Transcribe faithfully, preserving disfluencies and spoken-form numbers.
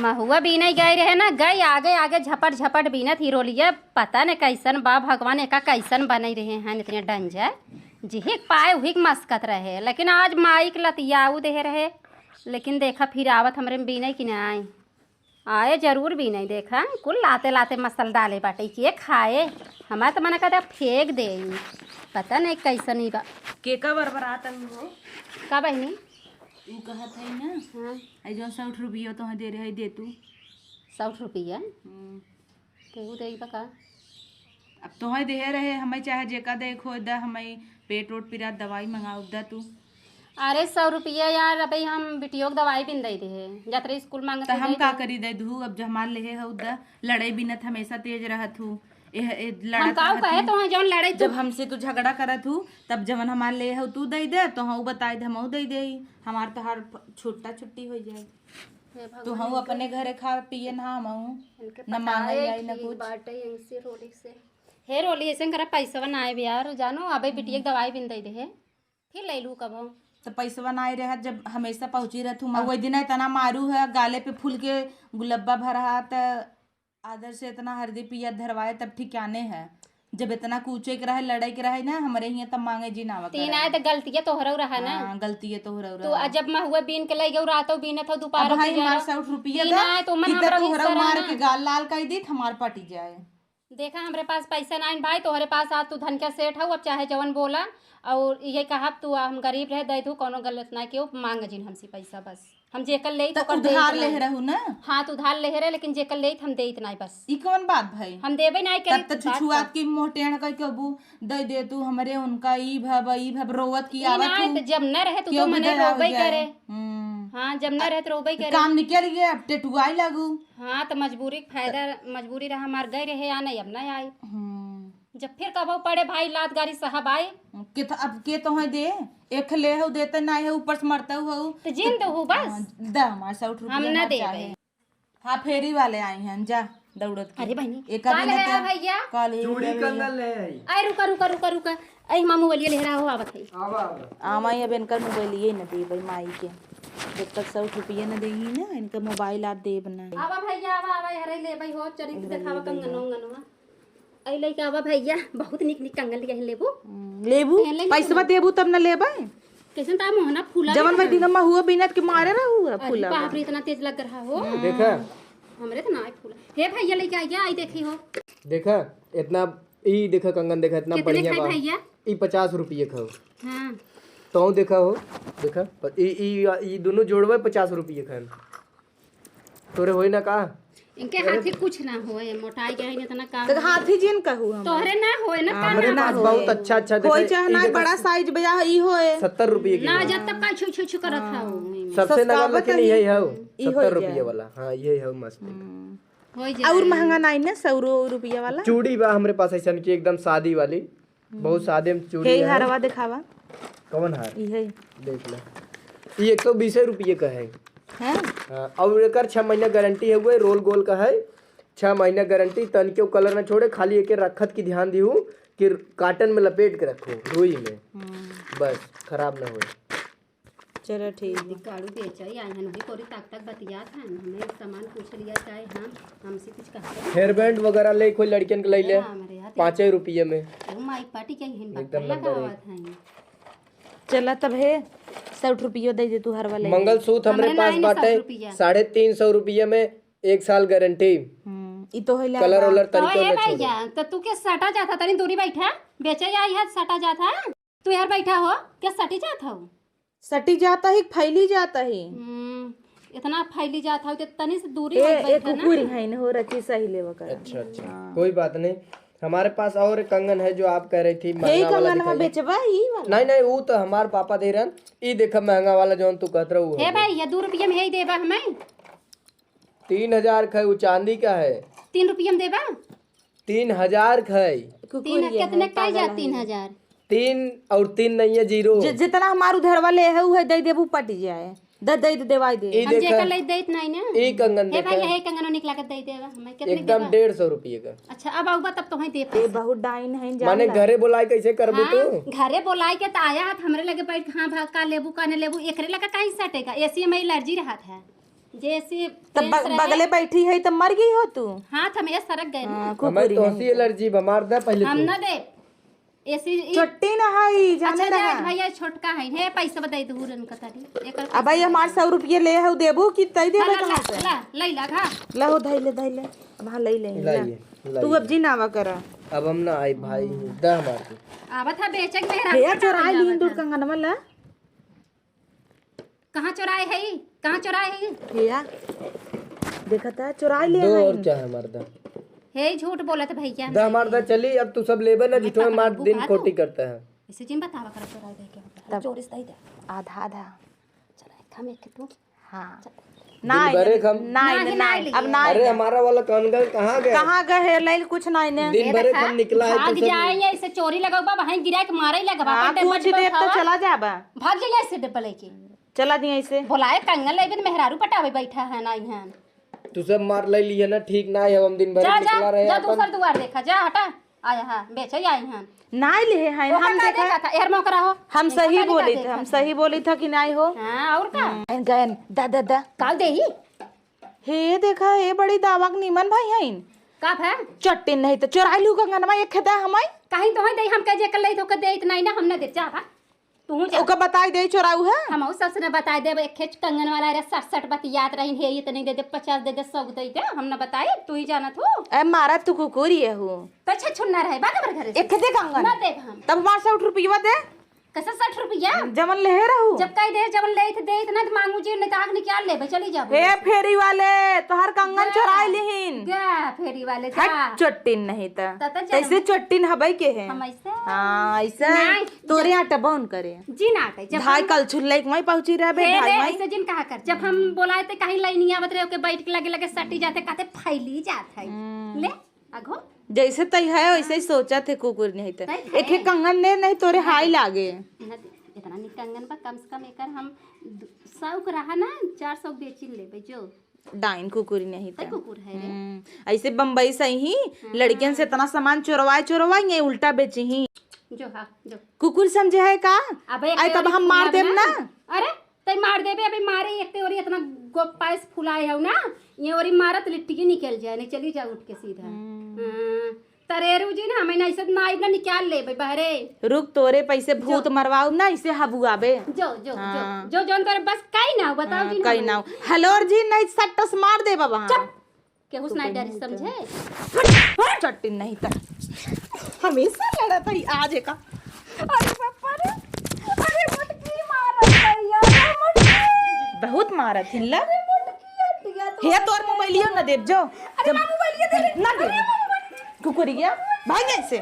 महुआ बीने गए रहे ना, गई आगे आगे झपट झपट बीनत ही रोलिया। पता न कैसन बा भगवान, एका कैसन बने रहे हैं इतने डंजर। जिहिक पाए उहिक मस्कत रहे, लेकिन आज माई के लतियाऊ दे रहे। लेकिन देखा फिर आवत हमरे में बीने कि ना आई। आए जरूर बीने, देखा कुल लाते लाते मसल डाले बाटे, के खाए? हमार तो मन कहता फेंक दे। पता नहीं कैसन ही बा। के का बरबरात हई हो? का बहिनी? ऊ कहत है ना, हाँ। आई जौन सौ रुपया तोहे दे रहे, दे तू। सौ रुपया? हम्म। केहू देई बा का? अब तोहे देहे रहे, हमें चाहे जेका दे खो दा, हमें पेट ओट पिरात दवाई मंगाऊ दा तू। अरे सौ रुपया यार, अबे हम बिटियो के दवाई बिन दे दे, जात रही स्कूल मांगत तो रही हम दे का दे। करी दे दू, अब जो हमार लेहे हऊ दा, लड़ाई बिनत हमेशा तेज रहत हूँ। ए, ए, हम लड़त काऊ रहत कहे हूँ। तो जौन लड़ाई तू जब हमसे तू झगड़ा करत हूँ, तब जवन हमार ले हऊ तू दे दे, तो हम बताई दे, हमहू दे दे, हमार तो हर फ-, छुट्टा छुट्टी हो जाए। हे तो भगवान, हम इनके, अपने घरे खा पिए ना हमहू, इनके न पता मांगे है आई न कि कुछ। बाटे इनसे रोली से। हे रोली, ऐसे करा पैसवा ना आए यार, जानो अबे बिटिया के दवाई बिन दे दे है, फिर ले लू कबो। तो पैसवा ना आए रहा, जब हमेशा पहुँची रहत हूँ। हाँ। वही दिन इतना मारू है, गाले पे फूल के गुलब्बा भरा है, त आदर से इतना हरदी पिया धरवाए तब ठिकाने है। जब इतना कूचे के रहे, लड़ाई के रहे ना, हमरे हियां तब मांगे जी ना तीन आवत आए तो गलतिया तोहरौ रहा ना। हाँ, गलतिया तोहरौ तू रहा। आ जब महुआ बीन के लई गऊ, रातौ बीनत हौ, अब दोपहर भाई के हमार ग्यारह। सौ रुपया तीन दा, आए तो मन कि हमरा तोहरौ हिस्सा मार रहा के ना। गाल लाल कर दी, हमार पटी जाए। देखा, हमरे पास पैसा नाइन भाई, तोहरे पास आज तू धन का सेठ हौ, अब चाहे जवन बोला, और ये कहब तू, आ, हम गरीब रहे, दे दू, कोनो गलत ना केहू, मांग जिन हमसे पैसा बस। हम जेकर लेइत त ओकर देइत उधार नाई। लेहे रहू ना? हाँ, त उधार लेहे रहे, लेकिन जेकर लेइत हम देइत नाई बस। ई कौन बात भई? हम देबे नाई तब करी, त बात छुछुआत कर। की मुँह टेढ़ कइके अबू दे दे तू हमरे उनका ई भब, ई भब रोवत की ई आवत नाई हूँ। त जब न रहे त केहू तो भी मने दया हो रोबे जाए। करे। हम्म। हाँ, जब न रहे त रोबे करे। काम निकल गया, अब टेटुआई लागू। हाँ, त मजबूरी के फायदा, मजबूरी रहा हमार गए रहे या नहीं, अब नहीं आई। हम्म। जब फिर कबो पड़े भाई लात गारी साहब आई। के त-, अब के तोहे दे? एक ले हऊ देते नाई हऊ, ऊपर से मरते हऊ। त जिन दो हऊ बस। हाँ, द हमार सौ रुपया हम ना हमार देबे। चाहे। हाँ, फेरी वाले आई हैं, जा दौड़त के। अरे बहिनी, एक का आदमी लेहे तो आ भैया? का ले चूड़ी लेहे? कंगन ले आई। अरे रुका, रुका, रुका, रुका। अरे मामू बोलिए ले रहा हो, आवत है। आवा, आवा। आवा, अब इनकर मोबाइल ये न देबे माई के। जब तक सौ रुपया न देही ना, इनका मोबाइल आप देब ना। आवा भैया, आवा, आवा, हरे लेबे हो, चली इधर देखावा लेबे कंगन हो। उंगनवा। अइ लइका आवा भैया, बहुत निक निक कंगन लिया है, लेबू? हम्म, लेबू? पहले ही पैसवा लेबू। देबू तब न लेबै। कैसन ता मोहना फूला जवन है भाई ना। दिनमा हुआ बिनत के मारे रहा हुआ अरे फूला बाप बा। रे, इतना तेज लग रहा हो। हम्म। देखा? हमरे तो ना आए फूला। हे भैया लइका आइया, आई देखी हो। देखा, इतना ई देखा कंगन देखा, इतना कितने बढ़िया खाई बा। भैया? ई पचास रुपये खाओ। हाँ। तो देखा हो, देखा, प-, ई, ई, ई दोनों जोड़वे पचास रुपये खान। तोरे होई ना का? इनके अरे हाथी कुछ ना होए, मोटाई के है इतना का तो होए। हाथी जिन कहू हम। तोहरे ना होए ना, का हमरे ना पास होए। बहुत अच्छा अच्छा होए देखा, चाहे ई ना देखा, बड़ा साइज बजा ई होए। सत्तर रुपये की ना हो। जब तक का छू छू छू करत हाँ। हो। सबसे नगद सस्ता लेकिन बता यही है, ई होई सत्तर रुपये जाए। वाला। हाँ, यही है मस्त। हम्म। होई जाए। और महंगा नहीं ना, सौ रो-, रुपया वाला। चूड़ी बा हमरे पास ऐसन की एकदम शादी वाली, बहुत शादी में चूड़ी हे है। हरवा दिखावा। कौन हार? ई है। देख ले। ई एक सौ बीस रुपये का है। हैं? हाँ, और एकर छह महीना गारंटी है, वो रोल गोल का है। छह महीना गारंटी, तन के कलर ना छोड़े, खाली एके रखत की ध्यान दिहू कि काटन में लपेट के रखो, रुई में। हम्म। बस, खराब ना होए। चलो ठीक बा। काड़ू बेचै, आई हन भी कोरी ताक ताक बतियात हन, हमें सामान पूछ लिया चाहे हम, हमसे कुछ कहते हैं। हेयर बैंड वगैरह ले, कोई लड़कियन के ले ले, हाँ, हमरे हाथ पाँचे रुपये में। ओ माई पार्टी के हिन एकदम बक्कल नंबर एक। लगावत हैं। चला तब हे, सौ रुपयो दे दे तू हरवा ले। मंगलसूत्र हमरे हमरे पास नाई ना बाटे, सौ रुपया। साढ़े तीन सौ रुपये में, एक साल गारंटी। हम्म, ई तो होइला कलर बा। वलर तो तनिको ए ना छोड़े। भैया, तो तू के सटा जाता, तनी दूरी बैठा, बेचे आई है, सटा जाता। तू यार बैठा हो, क्या सटी जात हो? सटी जाता ही, फैली जाता ही। हम्म, इतना फैली जात हो, तो तनी से दूरी ए, हो ए, बैठा ना। कुकुर है न हो, रची सही लेवा कर। अच्छा, अच्छा, हाँ। कोई बात नहीं, हमारे पास और कंगन है जो आप कह रही थी, यही महंगा वाला कंगनवा दिखाइए। बेचबा, ई वाला? नहीं, नहीं, वो तो हमार पापा दे रहन। ई देखा महंगा वाला जौन तू कहत रहू हे हो। भाई, ये दो रुपये में यही देबा हमें? तीन हजार का है, वो चांदी का है। तीन रुपये में देबा? तीन हजार का है। तीन, कुकुरिया कितने है, का जा पागल है। तीन हजार? तीन और तीन नहीं है, जीरो। जि-, जितना हमार उधरवा ले है, उहे दे देबू, पट जाए। दे, दे, दे, देवाई दे। ई हम देखा, जेकर ले देत नहीं ना। ई कंगन हे भाई, देखा। यही कंगन निकला के दे देबा, हमें कितने एकदम देबा? डेढ़ सौ रुपये का। अच्छा, अब आऊबा तब तोहे दे ए, पास। बहुत डाइन है, जान माने ला। घरे बोलाए कैसे करबू हाँ, तू? घरे बोलाए के त आया है, हमरे लगे बैठ के, हाँ, भा, का लेबू, का नहीं लेबू, एकरे लगे काहे सटेगा? एसी में एलर्जी रहत है। जैसे तब ब-, tense रहे। बगले बैठी है, तब मर गई हो तू? हाथ हम ये सरक गए ना। हाँ, हमें कुकुरी तो नहीं। एलर्जी, बीमार दा पहले हम तू। ना दे। एसी ई चट्टी ना है, जाने अच्छा, दे जाए ना। भैया, छोटका है, हे, पैसा बताई दू रन का तारी। एकर अब भाई, हमार सौ रुपये ले हऊ, देबू कि तई देबे ला, ला, कहाँ से? ला, ला, ला, ला, घा। ला हो, धई ले, धई ले। अब हाँ, लई ले, ला। लाइए, तू लाइए। अब जी नावा करा। अब हम ना आई भाई, दा हमार के। आवत है बेचक में भैया, चोराई लीन दूर कंगनवा ला। कहाँ चोराए है ई? कहाँ चोराए है ई? भैया, देखा था, चोराई ले दो हैं। और क्या है मर्दा? हे, झूठ बोलत भैया, दा हमार दा चली, अब तू सब लेबे ना, हमें झूठो में पकड़बू मार दिन का खोटी तू? करता है। ऐसे जिन बतावा कर चोराए भैया, तब चोरी से दे दे। आधा, आधा। चला, एक हम एक तू। हाँ। चल। दिन नहीं, भरे नहीं, हम नहीं, नहीं, नहीं, नहीं, नहीं, अब नहीं। अरे, हमारा वाला कंगन कहाँ गया? कहाँ गए है? लइल कुछ नहीं ने। दिन ये भरे देखा, हम निकला है, भाग तू सब जाए, ऐसे चोरी लगवा, वहीं गिरा के मारे लगवा, हाँ, अपन कुछ डब्बा देर तो उठावा। चला जाबा। भाग जाइए ऐसे डब्बा लेके। चला दिया इसे। बोलाए कंगन लेबे त मेहरारू पटावे बैठा है ना इहाँ। तू सब मार ले लिया ना, ठीक ना है, हम दिन भर जा, निकला जा, रहे जा, अपन। दूसर दुआर देखा, जा, हटा। आया, हाँ, बेचे आई हैं। नाई लिहे हैं, ओका हम का देखा, देखा था, एहर मोकरा हो। हम इनका सही का बोली देखा था, हम था? सही बोली था कि नाई हो। हाँ, और का? हम्म, गयन, दा, दा, दा। काल देही? हे देखा, हे बड़ी दावक नीमन भाई हैं। का भा? चट्टिन नहीं तो चोराई लू कंगनवा एक खेदा हमाई। कहीं तो है दे, हम कह जे कर ले तो कर दे, इतना ही ना, हम ना दे, जा भा। तू जा। ओका बताई दे चोराऊ है। हम उ सबसे न बताई देब, एक खेच कंगन वाला रे सट सट बतियात रही, हे, इतने दे दे, पचास दे दे, सौ दे दे, हम न बताई, तू ही जानत हो। ए, मारा तू कुकुरी है हो। तो अच्छा छुन्ना रहे, बात हमर घरे से। एक दे कंगन। ना देब हम। तब हमार सौ रुपया दे। कैसे सठ रुपया? जवन लेहे रहू। जब कह दे, जवन लेत देत ना, तो मांगू जी, नहीं तो आग निकाल लेबे, चली जाबे। हे फेरी वाले, तोहर कंगन गा, चोराई लिहिन। गा, फेरी वाले, हट, जा। चट्टिन नहीं त। त, त कैसे चट्टिन हबै के है? हम ऐसे? हाँ, ऐसे। नहीं, तोरे जब आटा बौन करे। जी ना आटे, जब धाई हम कल छुल्लै के मैं पहुँची रहबे, हे धाई रे, मैं। ऐसे जिन कहा कर। जब हम बोलाए ते कहीं लाइन आवत रहे, ओके बैठ के लगे लगे सटी जाते, कहते फैली जात है। हम्म। ले। अघो। जैसे तई है, वैसे ही सोचत है कुकुर नहीं तो। तई है। एक ही कंगन ने नहीं तोरे हाई लागे। ना दे, इतना निक कंगन बा, कम से कम एकर हम दु-, सौ के रहा ना, चार सौ बेचिन लेबे जो। डाइन कुकुरी नहीं तई तो। कुकुर है रे। हम्म, ऐसे बम्बई से ही हाँ। लड़कियन से इतना सामान चोरवाए, चोरवाए, ये उल्टा बेची ही। जो, हाँ, जो। कुकुर समझे है का? अबे, आई तब हम मार देब ना। अरे, तई मार देबे, अबे मारे एक ते ओरी इतना गो-, पायस फुलाए हौ ना, ये ओरी मारत लिट्टी निकल जाए, नहीं चली जा उठ के सीधा। हम्म। हाँ, तरेरू जी ना, हमें नहीं से नाइब ना निकाल लेबे बहरे। रुक, तोरे पैसे भूत जो। मरवाऊ ना, इसे हबुआबे। जो, जो, हाँ। जो, जो, जौन तोरे बस काई ना हो, बताओ हाँ, जी ना काई हमें। ना हो। हलोर जी नहीं सट्टस मार देबा वहाँ। चुप। केहू से नाहीं डरी, समझे? चट्टिन नहीं त। हमेशा लड़त है आज का। अरे बापा रे। अरे मोटकी मारत है यार, मोटकी। बहुत मारत हिन ला। अरे मोटकी हटिया तो। हे तोर मोबाइलियो न देब जो। अरे जब ना मोबाइलियो दे। ना दे। अरे मोबाइल। कुकुरिया, भाग ऐसे।